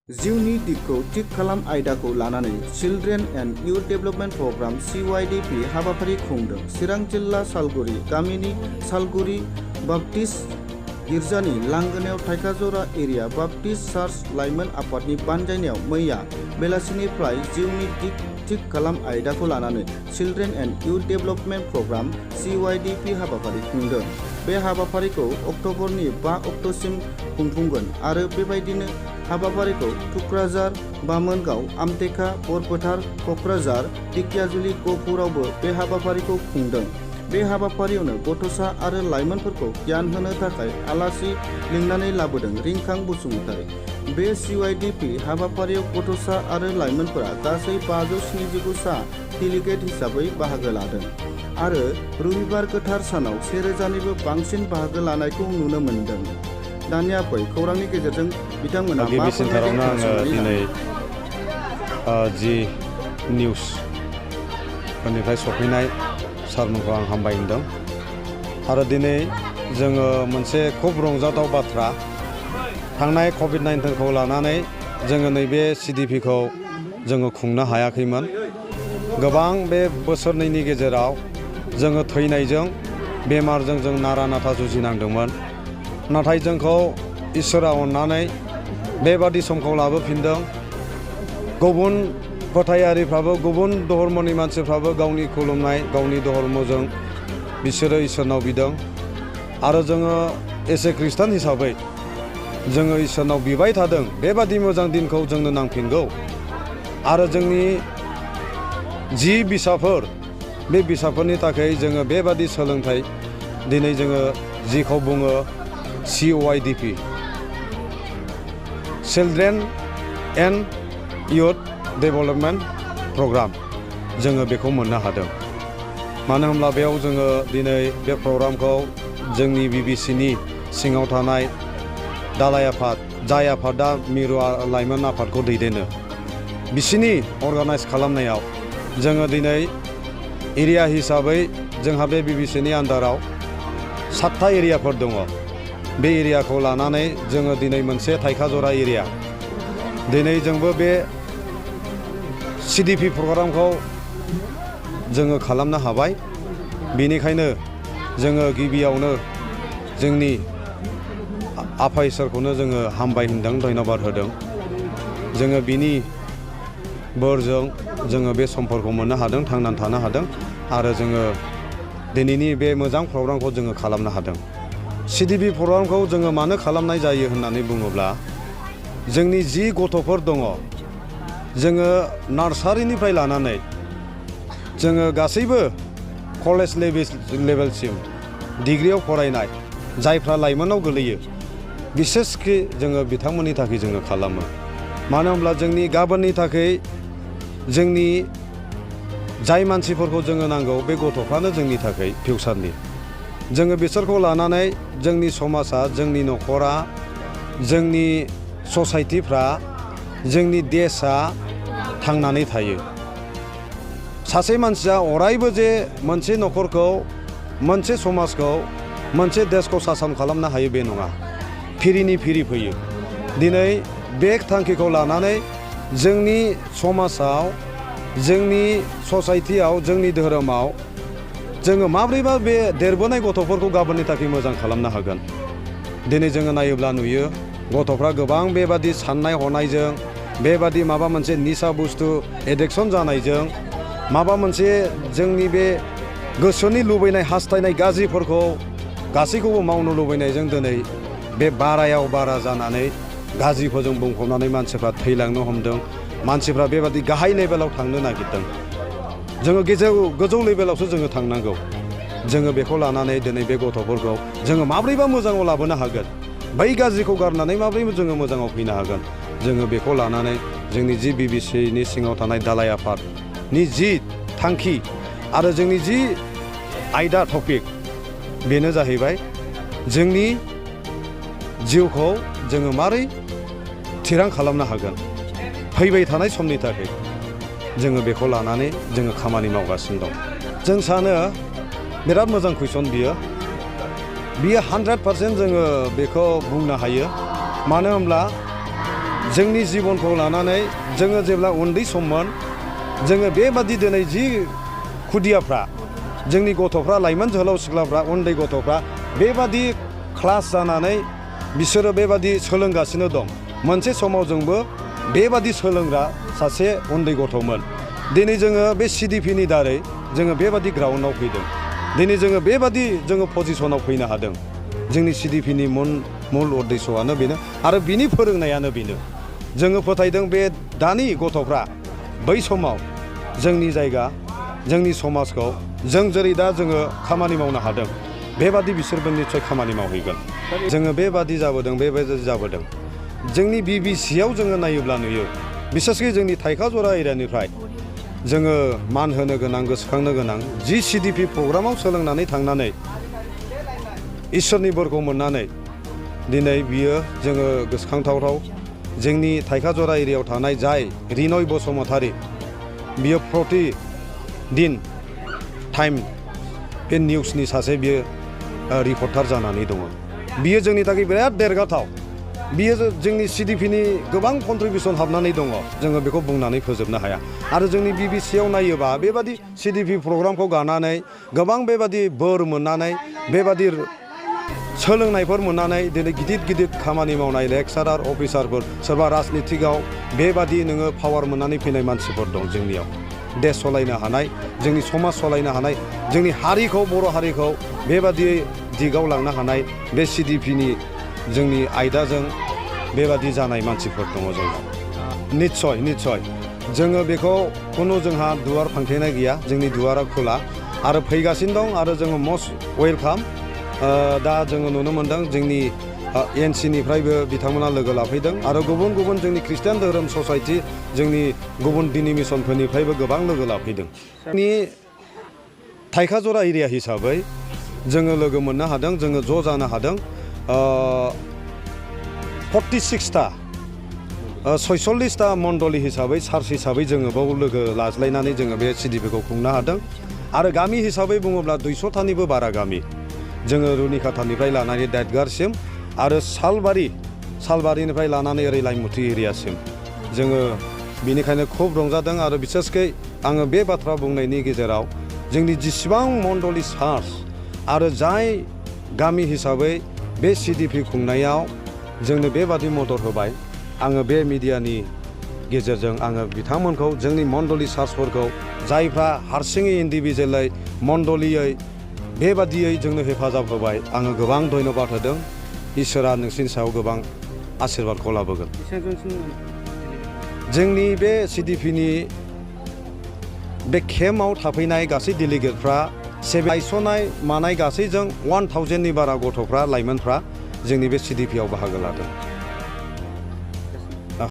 जिउनि दिगखौ थिक खालाम आयदाखौ लानानै children and youth development programme CYDP हाबाफारि खुंदों। चिरां जिल्ला सालगुरि गामिनि सालगुरि बाप्टिस्ट गिर्जानि लांगोनायाव थाइखाजरा एरिया बाप्टिस्ट चार्च लाइमोन आफादनि बानजायनायाव मैया बेलासिनिफ्राय जिउनि दिग थिक खालाम आयदाखौ लानानै children and youth development programme CYDP हाबाफारि खुंदों। बे हाबाफारिखौ अक्ट'बरनि 5 अक्ट'सिम खुंफुंगोन आरो बेबायदिनो हाबाफारिखौ टुक्राझार, बामोनगाव, आमटेका, बरपेटार, क'क्राझार, दिकियाजुलि, गहपुरावबो बे हाबाफारिखौ खुंदों। बे हाबाफारियावनो गथ'सा आरो लाइमोनफोरखौ गियान होनो थाखाय आलासि लिंनानै लाबोदों रिंखां बसुमतारी। बे CYDP हाबाफारियाव गथ'सा आरो लाइमोनफोरा गासै 579 सा डेलिगेट हिसाबै बाहागो लादों आरो रबिबार गोथार सानाव 1000निबो बांसिन बाहागो लानायखौ नुनो मोन्दों। दानिया फै खौरांनि गेजेरजों बिथांमोना गिबि सेन्टारावनो आङो दिनै जि निउसफोरनिफ्राय सफैनाय सारमोनखौ आं हामबाय होनदों आरो दिनै जोङो मोनसे खुब रंजाथाव बाथ्रा थांनाय COVID-19खौ लानानै जोङो नैबे CDPखौ जोङो खुंनो हायाखैमोन। गोबां बे बोसोरनैनि गेजेराव जोङो थैनायजों बेमारजों जों नारा नाथा जुजिनांदोंमोन। नाथाय जोंखौ इसोरा अननानै बेबादि समखौ लाबोफिनदों। गुबुन फोथायारिफ्राबो गुबुन धर्मनि मानसिफ्राबो गावनि खुलुमनाय गावनि धर्मजों बिसोरो इसोरनाव बिदों आरो जोङो एसे ख्रिस्टान हिसाबै जोङो इसोरनाव बिबाय थादों बेबादि मोजां दिनखौ जोंनो नांफिनगौ आरो जोंनि जि बिसाफोर बे बिसाफोरनि थाखाय जोङो बेबादि सोलोंथाइ दिनै जोङो जिखौ बुङो CYDP children and youth development programme जोङो बेखौ मोननो हादों। मानो होनब्ला बेयाव जोङो दिनै बे प्रग्रामखौ जोंनि BBCनि सिङाव थानाय दालाइ आफाद जाय आफादा मिरु लाइमोन आफादखौ दैदेनो बिसिनि अर्गानाइज खालामनायाव जोङो दिनै एरिया हिसाबै जोंहा बे BBCनि आन्दाराव 7था एरियाफोर दङ। बे एरियाखौ लानानै जोङो दिनै मोनसे थाइखाजरा एरिया दिनै जोंबो बे CDP प्रग्रामखौ जोङो खालामनो हाबाय। बेनिखायनो जोङो गिबियावनो जोंनि आफा इसोरखौनो जोङो हामबाय होनदों धन्यबाद होदों। जोङो बिनि बोरजों जोङो बे समफोरखौ मोननो हादों थांनानै थानो हादों आरो जोङो दिनैनि बे मोजां प्रग्रामखौ जोङो खालामनो हादों। CDP प्रग्रामखौ जोङो मानो खालामनाय जायो होननानै बुङोब्ला जोंनि जि गथ'फोर दङ जोङो नार्सारिनिफ्राय लानानै जोङो गासैबो कलेज लेभेलसिम डिग्रियाव फरायनाय जायफ्रा लाइमोनाव गोलैयो बिसेसखि जोङो बिथांमोननि थाखाय जोङो खालामो। मानो होनब्ला जोंनि गाबोननि थाखाय जोंनि जाय मानसिफोरखौ जोङो नांगौ बे गथ'फ्रानो जोंनि थाखाय फिउचारनि। जोङो बिसोरखौ लानानै जोंनि समाजा जोंनि न'खरा जोंनि ससाइटिफ्रा जोंनि देशआ थांनानै थायो। सासे मानसिया अरायबो जे मोनसे न'खरखौ मोनसे समाजखौ मोनसे देशखौ सासन खालामनो हायो बे नङा। फिरिनि फिरि फैयो। दिनै बे थांखिखौ लानानै जोंनि समाजाव जोंनि ससाइटियाव जोंनि धोरोमाव जोङो माब्रैबा बे देरबोनाय गथ'फोरखौ गाबोननि थाखाय मोजां खालामनो हागोन। दिनै जोङो नायोब्ला नुयो गथ'फ्रा गोबां बेबादि साननाय हनायजों बेबादि माबा मोनसे निसा बुस्थु एडिक्सन जानायजों माबा मोनसे जोंनि बे गोसोनि लुबैनाय हास्थायनाय गाज्रिफोरखौ गासैखौबो मावनो लुबैनायजों दिनै बे बारायाव बारा जानानै गाज्रिफोरजों बुंफबनानै मानसिफ्रा थैलांनो हमदों। मानसिफ्रा बेबादि गाहाय लेभेलाव थांनो नागिरदों। जोङो गोजौ लेभेलावसो जोङो थांनांगौ। जोङो बेखौ लानानै दिनै बे गथ'फोरखौ जोङो माब्रैबा मोजाङाव लाबोनो हागोन बै गाज्रिखौ गारनानै माब्रैबा जोङो मोजाङाव फैनो हागोन। जोङो बेखौ लानानै जोंनि जि BBCनि सिङाव थानाय दालाइ आफादनि जि थांखि आरो जोंनि जि आयदा टपिक बेनो जाहैबाय जोंनि जिउखौ जोङो मारै थिरां खालामनो हागोन फैबाय थानाय समनि थाखाय जोङो बेखौ लानानै जोङो खामानि मावगासिनो दं। जों सानो बिराद मोजां कुइसन बियो 100% जोङो बेखौ बुंनो हायो। मानो होनब्ला जोंनि जिबनखौ लानानै जोङो जेब्ला उन्दै सममोन जोङो बेबादि दिनै जि खुदियाफ्रा जोंनि गथ'फ्रा लाइमोन जोहोलाव सिख्लाफ्रा उन्दै गथ'फ्रा बेबादि क्लास जानानै बिसोरो बेबादि सोलोंगासिनो दं। मोनसे समाव जोंबो बेबादि सोलोंग्रा सासे उन्दै गथ'मोन। दिनै जोङो बे CDPनि दारै जोङो बेबादि ग्राउन्डआव फैदों। दिनै जोङो बेबादि जोङो पजिसनाव फैनो हादों। जोंनि CDPनि मुल उद्देश्यआनो बेनो आरो बिनि फोरोंनायानो बेनो। जोङो फोथायदों बे दानि गथ'फ्रा बै समाव जोंनि जायगा जोंनि समाजखौ जों जेरै दा जोङो खामानि मावनो हादों बेबादि बिसोरबो निस्सय खामानि मावहैगोन। जोङो बेबादि जाबोदों। जोंनि BBCआव जोङो नायोब्ला नुयो बिसेसकै जोंनि थाइखाजरा एरियानिफ्राय जोङो मान होनो गोनां गोसोखांनो गोनां जि CDP प्रग्रामाव सोलोंनानै थांनानै इसोरनि बोरखौ मोननानै दिनै बियो जोङो गोसोखांथावथाव जोंनि थाइखाजरा एरियायाव थानाय जाय रिनय बसुमतारी बियो प्रतिदिन टाइम बे निउसनि सासे बियो रिपर्टार जानानै दङ। बियो जोंनि थाखाय बिराद देरगाथाव। बियो जोंनि CDPनि गोबां कन्ट्रिबिउसन हाबनानै दङ। जोङो बेखौ बुंनानै फोजोबनो हाया आरो जोंनि BBCआव नायोबा बेबादि CDP प्रग्रामखौ गानानै गोबां बेबादि बोर मोननानै बेबादि सोलोंनायफोर मोननानै दिनै गिदिर खामानि मावनाय लेक्सारार अफिसारफोर सोरबा राजनितिकआव बेबादि नोङो पावार मोननानै फैनाय मानसिफोर दं जोंनियाव। देश सलायनो हानाय जोंनि समाज सलायनो हानाय जोंनि हारिखौ बर' हारिखौ बेबादि दिगाव लांनो हानाय बे CDPनि जोंनि आयदाजों बेबादि जानाय मानसिफोर दङ जोंनाव। निस्सय जोङो बेखौ खुनु जोंहा दुवार फांथेनाय गैया। जोंनि दुवारा खुला आरो फैगासिनो दं आरो जोङो मस्ट वेलकाम। दा जोङो नुनो मोनदों जोंनि NCनिफ्रायबो बिथांमोना लोगो लाफैदों आरो गुबुन जोंनि खृष्टान धोरोम ससाइटि जोंनि गुबुन डिनोमिनेसनफोरनिफ्रायबो गोबां लोगो लाफैदों। जोंनि थाइखाजरा एरिया हिसाबै जोङो लोगो मोननो हादों जोङो ज' जानो हादों 46टा 46टा मण्डली हिसाबै चार्च हिसाबै जोङो बाव लोगो लाज्लायनानै जोङो बे CDPखौ खुंनो हादों आरो गामि हिसाबै बुङोब्ला 200टानिबो बारा गामि जोङो रुनिखाथानिफ्राय लानानै दादगारसिम आरो सालबारिनिफ्राय लानानै ओरै लाइमुथि एरियासिम जोङो बेनिखायनो खुब रंजादों आरो बिसेसकै आङो बे बाथ्रा बुंनायनि गेजेराव जोंनि जेसेबां मण्डली चार्च आरो जाय गामि हिसाबै बे CDP खुंनायाव जोंनो बेबादि मदद होबाय आङो बे मिडियानि गेजेरजों आङो बिथांमोनखौ जोंनि मण्डली चार्चफोरखौ जायफ्रा हारसिङै इन्डिभिजुवेलै मण्डलियै बेबादियै जोंनो हेफाजाब होबाय आङो गोबां धन्यबाद होदों। इसोरा नोंसिनि सायाव गोबां आशीर्बादखौ लाबोगोन। जोंनि बे CDPनि बे केम्पआव थाफैनाय गासै डेलिगेटफ्रा गायसननाय मानाय गासैजों 1000नि बारा गथ'फ्रा लाइमोनफ्रा जोंनि बे CDPआव बाहागो लादों।